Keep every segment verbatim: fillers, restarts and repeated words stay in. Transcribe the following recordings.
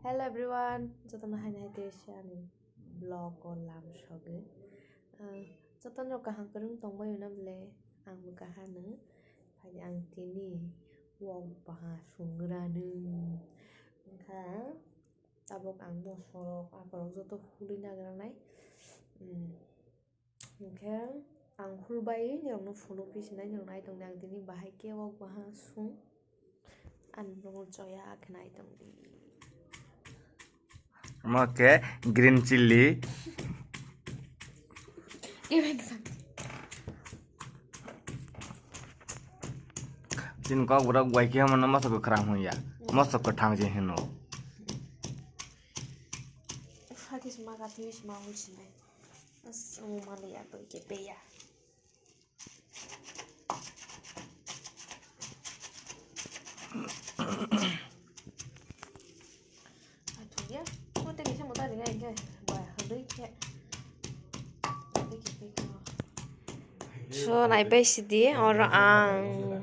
Hello everyone, jotono haino hai tei se ani vlog o lam sogwi. Ah, jotono kaham kwrwng tongbai na ble, ang bo kaham no. Phai ang tini wok baha sungranu. Wngkha tabuk ang mosok akorok joto hului nagranai. Hmm. Hwnkhe ang hulbai nirokno phunuk phi sinai, nirok nai tongdi ang tini bahai khe wok baha sung. Ani borokno choya khe nai tongdi. Omo khe green chilli. Chini kok borok bai khe mano mosok kwkhwrang hwn ya. Mosok kwthang se hino. Sakis ma gatwi ma hwn sinai. As omo mali ya to ke pe ya. Athung ya. Mo te kisa mo ta ringa ke. Ba, hwdwi khe. Hwdwi khe pe ko. So, nai pe sidi or ang.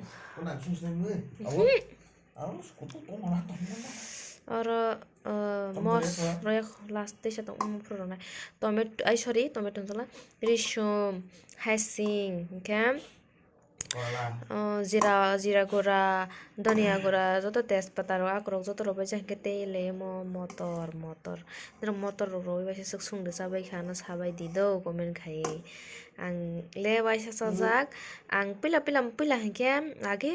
Oro, uh, mos royal last tei sa tong, um, phuru rwnai. Tomato, ai, sorry, tomato wngkha na. Risum, hasing, hwnkhe, uh, jira, jira gura, dhania gura, joto tejpata rok, akorok joto rok bai jai hwnkhe tei le mo motor, motor. Norok motor rok rwui bai se swk sung rwcha bai kha, ano sabai di do, comment khai. Ang le waisa chajak, ang pila, pila, pila hwnkhe, age,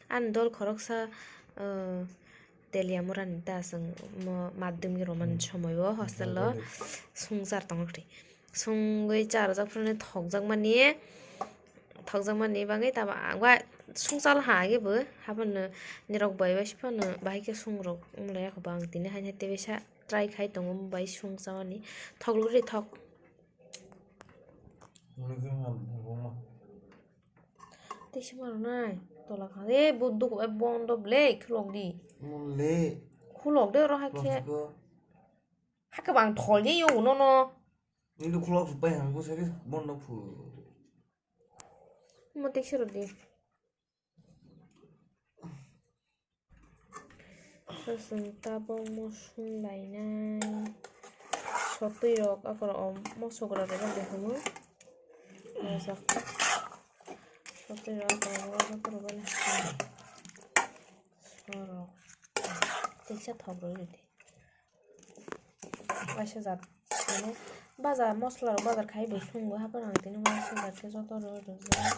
Ani dol khoroksa, uh, Teliamura ni ta chwng mo madhyamik romani somoi o hostel o sungchar tongthai. Sungwi charwjak phano thokjakmani, thokjakmani bagwi tamo ang ba sungchal ha age bo haphano nirok bai bai phano bahai khe sungrok wng lai ya kho ba ang tini hai hai tei bisa try khai tongo bai sungchamani thok logri thok. Tei se ma rwnai tola kha. E bo duk e bondo ble khulok di. Mole. Khulok de oro hakhe. Hakhe bang thol ye yo no no. Ni do khulok bai hang ko sagi bondo phu. Mo tei se rw di. Chwng tabok mosong lainai. Sotwi rok akorok o mosok rok rega de hwnwi. Rojak. Sotwi rok akorok o joto rok bai lai. Sorok. Teisa thok rw rw di. Waisa jat. Mane bazar mosla rok bazar khai bo sung bo haphano ang tini waisa jat khe joto rw rw jak.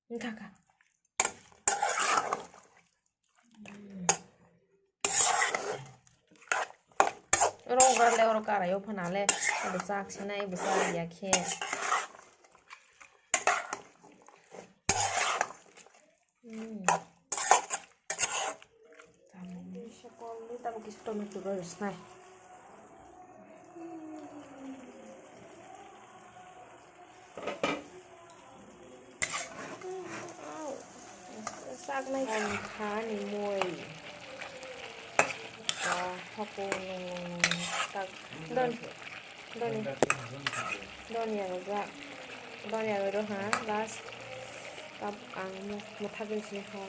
Wngkha kha. Oro ugra le oro karai o phano le bwchak sinai bwchak ya khe. Hmm. Tamo kisa tomato rw rwsnai. Saknai thani moi. Hoko nung nung nung tak. Don. Doni. Doni ang jak. Doni ang ro ha last. Tap ang mo mothak ri sini ha.